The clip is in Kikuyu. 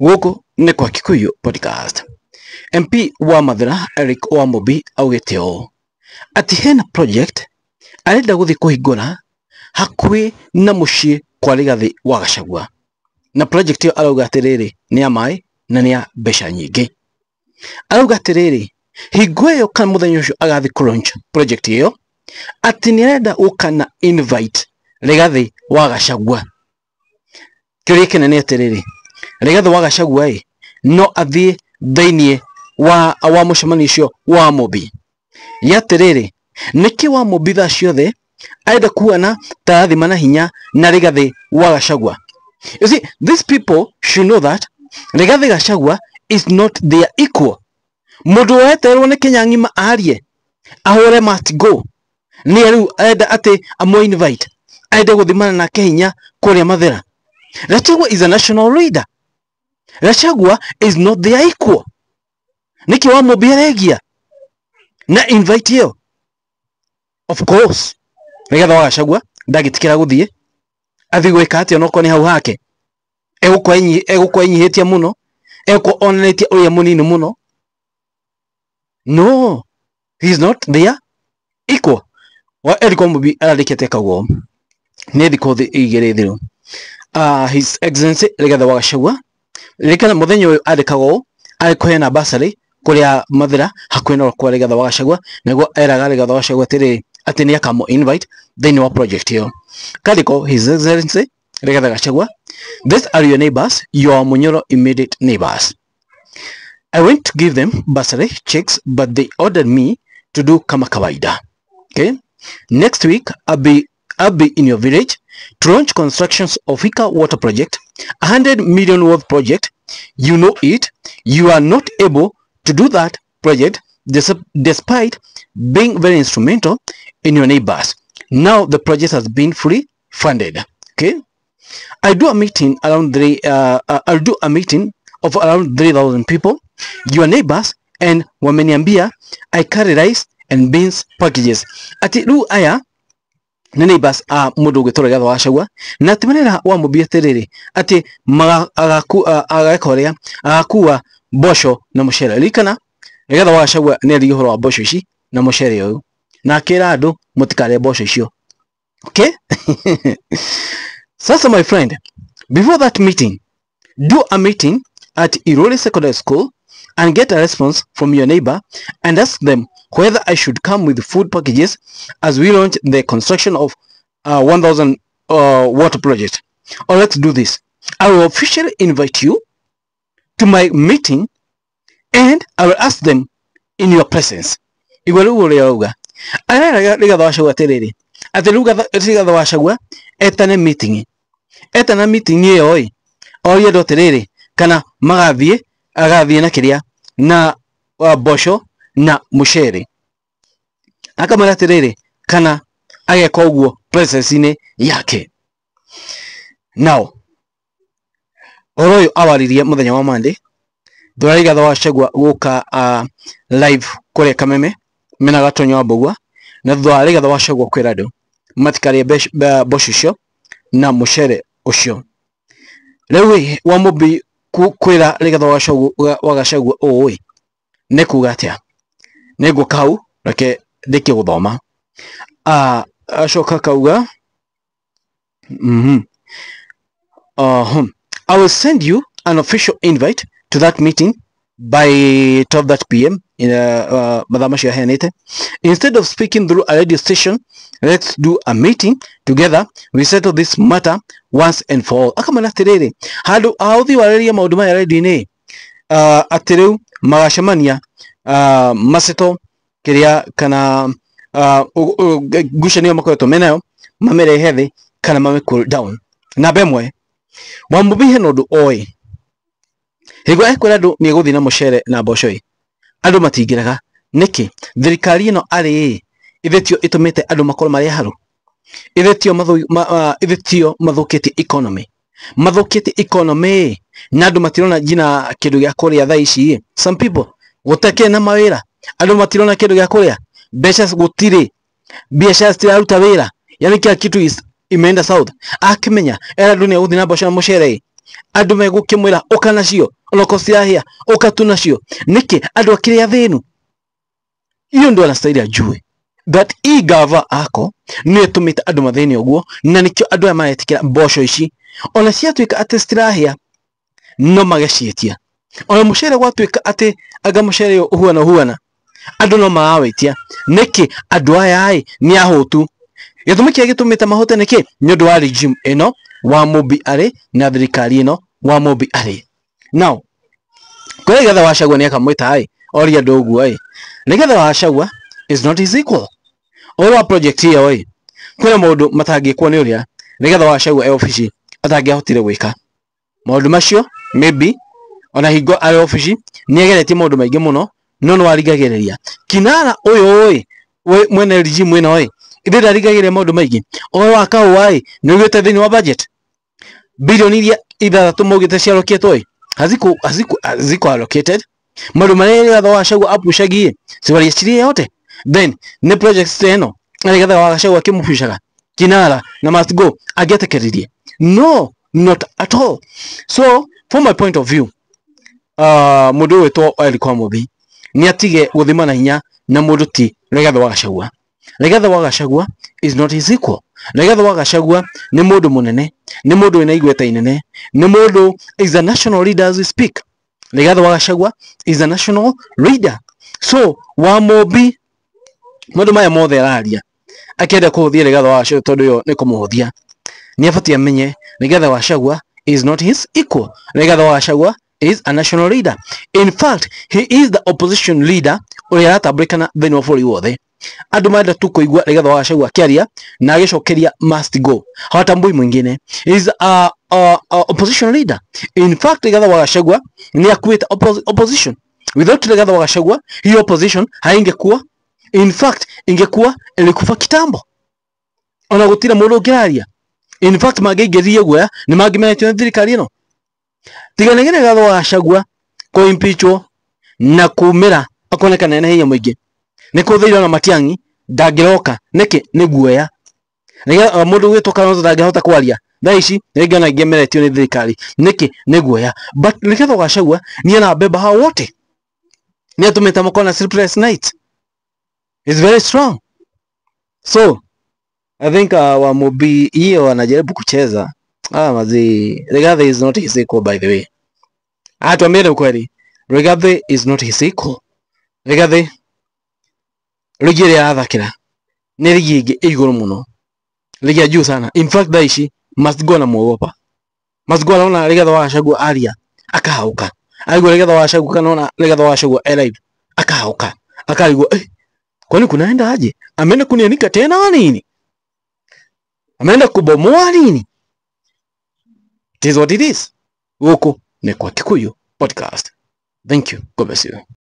Gũkũ nĩ kwa Kikuyu Podcast. MP wa Mathĩra Eric Wamũmbi augĩte ũũ atĩ hena project arenda gũthiĩ kũhingũra hakuhĩ na mũciĩ kwa Rigathĩ wa Gachagua, na project ĩyo arauga atĩrĩrĩ nĩ ya maĩ na nĩ ya mbeca nyingĩ. Arauga atĩrĩrĩ, hingo ĩyo kana mũthenya ũcio agathiĩ kũ launch project ĩyo, atĩ nĩ arenda gũka na invite Rigathĩ wa Gachagua. Kĩũria kĩnene atĩrĩrĩ, Rigathĩ wa Gachagua ĩ no athiĩ thĩinĩ wa mũcemanio ũcio wa Mũmbi? Nĩ atĩrĩrĩ, nĩkĩ wa Mũmbi thaa ciothe arenda kuona ta arathima na hinya na Rigathĩ wa Gachagua? You see, these people should know that Rigathĩ Gachagua is not their equal. Mũndũ weterwo nĩ Kenya ng'ima arie ahũre must go, nĩ rĩu arenda atĩ amũ invite arenda gũthimana nake hinya kũrĩa Mathĩra. Gachagua is a national leader. Gachagua is not their equal. Nĩkĩ wa Mũmbi aregia na invite ĩyo? Of course Rigathĩ wa Gachagua ndangĩtĩkĩra gũthiĩ, athiĩ gwĩka atĩa onokorwo nĩ hau hake? Egũkorwo enyihĩtie mũno, egũkorwo onanĩtie ũrĩa mũnini mũno. No, he is not their equal. Wa Eric Wamũmbi arandĩkĩte akauga ũũ nĩ thikũ 2 thiru. His Excellency Rigathĩ wa Gachagua, ririkana mũthenya ũyũ andĩkaga ũũ arĩ kũheana bursary kũrĩa Mathĩra hakuhĩ na kwa Rigathĩ wa Gachagua, nĩguo eraga Rigathĩ wa Gachagua atĩrĩrĩ atĩ nĩ akamũ invite thĩinĩ wa project ĩyo. Kandĩko, His Excellency Rigathĩ Gachagua, these are your neighbors, your Munyoro immediate neighbors. I went to give them bursary checks, but they ordered me to do kama kawaida. Okay? Next week, I'll be in your village to launch constructions of Thika Water Project, 100 million worth project. You know it. You are not able to do that project despite being very instrumental in your neighbors. Now the project has been fully funded. Okay? I do a meeting around three. I'll do a meeting of around 3,000 people, your neighbors, and wameniambia I carry rice and beans packages. Ati rĩu aya nĩ neighbors a mũndũ ũgwĩtwo Rigathĩ wa Gachagua, na atĩ marera Wamũmbi atĩrĩrĩ atĩ ageka ũrĩa agakua mboco na mũcere. Ririkana Rigathĩ wa Gachagua nĩ aririe ũhoro wa mboco ici na mũcere ũyũ, na akĩra andũ mũtikarĩe mboco icio. Okay? Sasa my friend, before that meeting, do a meeting at Irori Secondary School and get a response from your neighbor and ask them whether I should come with food packages as we launch the construction of 1000 water project. Or let's do this. I will officially invite you to my meeting and I will ask them in your presence. Igwe rĩu ũrĩa auga arera Rigathĩ wa Gachagua atĩrĩrĩ atĩ rĩu Rigathĩ wa Gachagua etane meeting, etana meeting ĩyo ĩ orie andũ atĩrĩrĩ kana magathiĩ agathiĩ na kĩrĩa na mboco na mũcere, akamwĩra atĩrĩrĩ kana ageka ũguo presence-inĩ yake. Now ũhoro ũyũ awaririe mũthenya wa Monday thutha Rigathĩ wa Gachagua gũka live kũrĩa Kameme mena Gatonyo wa Mbũgua, na thutha wa Rigathĩ wa Gachagua kwĩra andũ matikarĩe mboco icio na mũcere ũcio. Rĩu ĩ Wamũmbi kwĩra Rigathĩ wa Gachagua ũũ ĩ nĩ kuga atĩa? Nĩ ngũka hau, reke ndĩkie gũthoma. Acoka kauga I will send you an official invite to that meeting by 12 p.m. in mathaa macio aheanĩte. Instead of speaking through a radio station, let's do a meeting together. We settle this matter once and for all. Akamwĩra atĩrĩrĩ, handũ ha ũthiĩ warĩrie maũndũ maya radio-inĩ, atĩ rĩu magacemania maceto kĩrĩa kana ngucanio makoretwo menayo, mamĩrehe thĩ kana mame cool down. Namba 1, Wamũmbi hena ũndũ oĩ, hingo ekwĩra andũ nĩ egũthiĩ na mũcere na mboco ĩ andũ matingĩrega. Nĩkĩ thirikari ĩno arĩ ĩ ithe tio ĩtũmĩte andũ makorwo marĩ haru? Ithe tio mathũkĩtie economy, mathũkĩtie economy na andũ matirona nginya kĩndũ gĩa kũrĩa thaa ici ĩ. Some people gũtakĩrĩ na mawĩra, andũ matirona kĩndũ gĩa kũrĩa, mbeca gũtirĩ, biashara citiraruta wĩra, yani kila kitu is imeenda south. Akimenya era andũ nĩ egũthiĩ na mboco na mũcere ĩ. Andũ megũkĩmwĩra ũka nacio onokorwo cirahĩa ũka tu nacio. Nĩkĩ andũ akĩrĩ athĩnu? Hiyo ndio anastahili ajue that hii gava ako nĩ ĩtũmĩte andũ mathĩne ũguo, na nĩkĩo andũ aya maretĩkĩra mboco ici ona ciatuĩka atĩ citirahĩa no magaciĩtia. Ona mũcere gwatuĩka atĩ anga mũcere ũyũ ũhuana ũhuana andũ no marawĩtia. Nĩkĩ andũ aya ĩ nĩ ahũtu? Gĩtũmi kĩrĩa gĩtũmĩte mahũte nĩkĩ? Nĩ ũndũ wa regime ĩno wa Mumbi arĩ na thirikari ĩno wa Mumbi arĩ. Now kũrĩ Rigathĩ wa Gachagua nĩ akamwĩta ĩ oria andũ ũguo ĩ Rigathĩ wa Gachagua is not his equal. Ũhoro wa project ĩyo ĩ kwĩna maũndũ matangĩkwo nĩ ũrĩa Rigathĩ wa Gachagua e obici atangĩahotire gwĩka maũndũ macio. Maybe ona hingo arĩ obici nĩ ageretie maũndũ maingĩ mũno, no nĩ warigagĩrĩria kinara ũyũ ĩ mwene regime ĩno ĩ ithe ndarigagĩrĩria maũndũ maingĩ. Ũhoro wa kahũa ĩ nĩ ũgĩte thĩinĩ wa budget bilioni iria ithathatũ maugĩte ciarokĩtwo ĩ haziko allocated. Maũndũ marĩa Rigathĩ wa Gachagua apushagie si waliachilia yote? Then nĩ projects ta ĩno Rigathĩ wa Gachagua akĩmũpushaga kinara na must go angĩetĩkĩririe? No, not at all. So from my point of view, mũndũ ũyũ wĩtwo Eric Wamũmbi nĩ atige gũthima na hinya na mũndũ ti Rigathĩ wa Gachagua. Rigathĩ wa Gachagua is not his equal. Rigathĩ wa Gachagua nĩ mũndũ mũnene, nĩ mũndũ wĩna igweta inene, nĩ mũndũ is a national leader as we speak. Rigathĩ wa Gachagua is a national leader. So Wamũmbi maũndũ maya mothe araria akĩenda kũhũthia Rigathĩ wa Gachagua tondũ ĩyo nĩ kũmũhũthia, nĩ abatiĩ amenye Rigathĩ wa Gachagua is not his equal. Rigathĩ wa Gachagua is a national leader. In fact, he is the opposition leader ũrĩa aratambũrĩkana thĩinĩ wa bũrũri wothe. Andũ marenda tu kũigua Rigathĩ wa Gachagua akĩaria na agĩcokeria must go. Hawatambui mwingine. He is a opposition leader. In fact, Rigathĩ wa Gachagua nĩ akuĩte opposition. Without Rigathĩ wa Gachagua, hiyo opposition haingekuwa. In fact, ingekuwa ilikufa kitambo. Ona gũtirĩ mũndũ ũngĩraria. In fact, mangĩingĩririe guoya nĩ mangĩmenetio nĩ thirikari ĩno. Tiga nĩ Rigathĩ wa Gachagua kũ-impeachwo na kumĩra akonekana ena hinya mũingĩ nĩ kũthĩirwo na Matiang'i ndangĩroka. Nĩkĩ? Nĩ guoya. Mũndũ ũgwĩtwo Kalonzo ndangĩhota kwaria thaa ici rĩngĩ ona ingĩmeretio nĩ thirikari. Nĩkĩ? Nĩ guoya. But Rigathĩ wa Gachagua ni anabeba hao wote, nĩ atũmĩte makorwo na sleepless night. Is very strong. So I think Wamũmbi hiyo wanajaribu kucheza. Mazi Rigathi is not his equal, by the way. Tuambie ukweli, Rigathi is not his equal. Rigathi rigi ĩrĩa arathakĩra nĩ rigi ĩngĩ ĩ igũrũ mũno, rigi ya juu sana. In fact, thaa ici must go anamuogopa. Must go anaona Rigathi wa Gachagua aria akahauka, aigua Rigathi wa Gachagua kana ona Rigathi wa Gachagua e live akahauka, akaigua kwani kunaenda aje? Ameenda kunianika tena nini? Ameenda kubomoa nini? It is what it is. Gũkũ nĩ kwa Kikuyu Podcast. Thank you. God bless you.